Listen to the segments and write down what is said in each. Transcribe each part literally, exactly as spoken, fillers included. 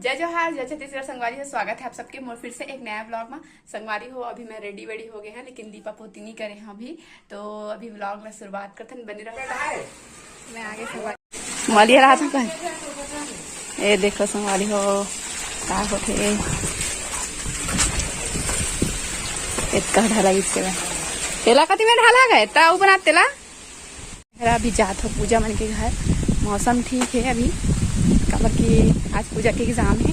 जय जोहार, जय छत्तीसगढ़ संगवारी हो, स्वागत है आप सबके मोर फिर से एक नया ब्लॉग में। संगवारी हो, अभी मैं रेडी वेडी हो गए हैं, लेकिन दीपा पोती नहीं करे हैं अभी। तो अभी ब्लॉग में शुरुआत करते हैं, बने रहो। मैं आगे संगवारी संगवारी हरा था कहे। ए देखो संगवारी हो, का होथे? इतका ढलाई इसके बाद तेला कति में ढाला गए, ता ऊ बना तेला। घर अभी जात हो पूजा मन के घर। मौसम ठीक है अभी, काबर कि आज पूजा के एग्जाम है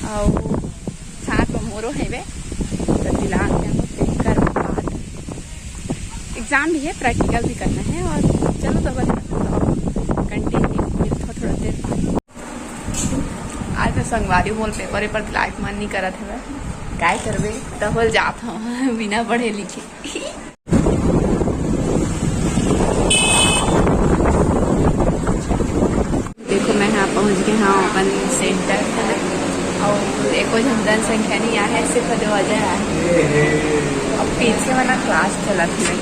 और साथ में मोरो हेवे, तो दिला के हम तेकर बाद एग्जाम भी है, प्रैक्टिकल भी करना है। और चलो तो बस कंटिन्यू मिलता थोड़ा देर बाद। आज तो संगवारी मोर पेपर वेपर दिलाए के मन नहीं करत हवे, काय करबे, तब बोल जात हूँ बिना पढ़े लिखे। देखो मैं यहाँ पहुँच गए हाँ अपन सेंटर और एको झन जनसंख्या नहीं आया है, सिर्फ जो अजय आया है। अब पीछे वाला क्लास चला था,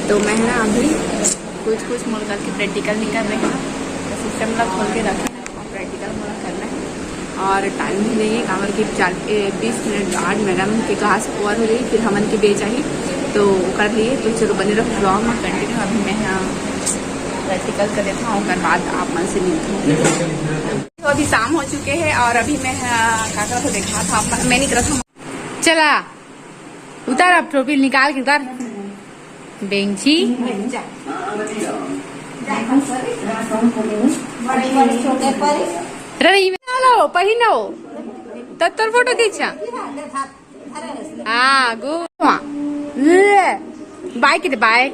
तो मैं ना अभी कुछ कुछ मोर करके प्रैक्टिकल नहीं कर रहे हैं, तो सिस्टम ला खोल के रखे और प्रैक्टिकल मोला करना है। और टाइम भी नहीं है, काबर कि चार ए, बीस मिनट बाद मैडम के क्लास ओवर हो जाही, फिर हमन के बेच आही, तो ओकर लिए तो चलो बने रहो ब्लॉग में कंटिन्यू। अभी मैं यहाँ प्रैक्टिकल कर लेता हूँ, ओकर बाद आप मन से मिलती हूँ। तो अभी शाम हो चुके हैं और अभी मैं यहाँ का का तो देखा था आप, मैं नहीं करता हूँ। चला उतार, अब टोपी निकाल के उतार। बेंची। रही में लो, पहिनो। तब तोर फोटो खींचा। हाँ, गो। ले। बाय के दे, बाय।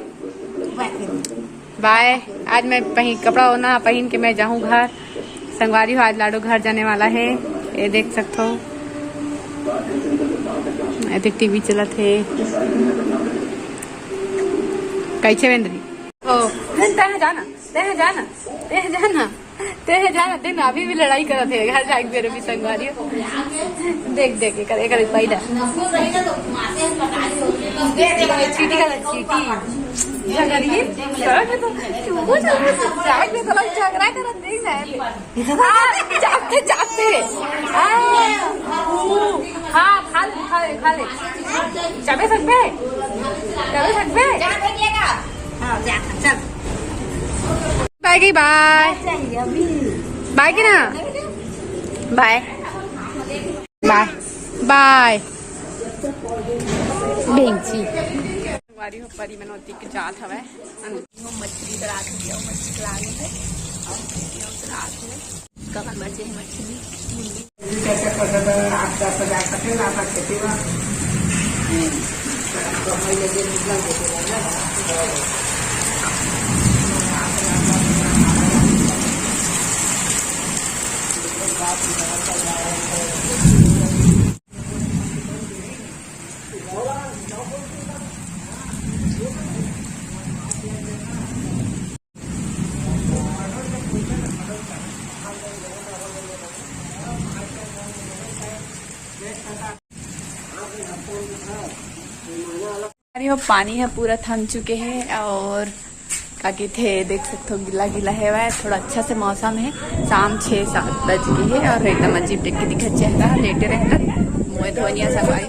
बाय। आज मैं पहन, कपड़ा ओना पहन के मैं जाहूँ घर। संगवारी हो, आज लाडो घर जाने वाला है। ये देख सकते हो, ये देख टीवी चलत है। कैसे बेंदरी? ओ, तैं जाना, तैं जाना, तैं जाना, तैं जाना, तैं ना अभी भी लड़ाई करत है घर जाके मेरे भी संगवारी हो। देख, देख, एकर, एकर पहिला। चीटी का चीटी। झगड़िए, झगड़ा तो, तू वो झगड़ा, झगड़ा करत देख ना। हाँ, चापते, चापते। हाँ, ऊ, हाँ, खा ले, खा ले, खा ले। चाबे सकबे? चाबे सकबे? बाय की बाय। बाय की ना? बाय। बाय। बाय। बेंची। संगवारी हो, परी मन ओती के जात हवय। वो मछली बरात हो गया, वो मछली खिला रहे हैं। और मछली बरात है। कमर बचे हैं मछली। अरे, वो पानी है पूरा थम चुके हैं और का कहिथे, देख सकते हो, गिला गिला है, वह थोड़ा अच्छा से मौसम है। शाम छः सात बज गई है और एकदम अजीब देख के दिखत चेहरा, लेटे रहता, मुँह धोनिया सफाई।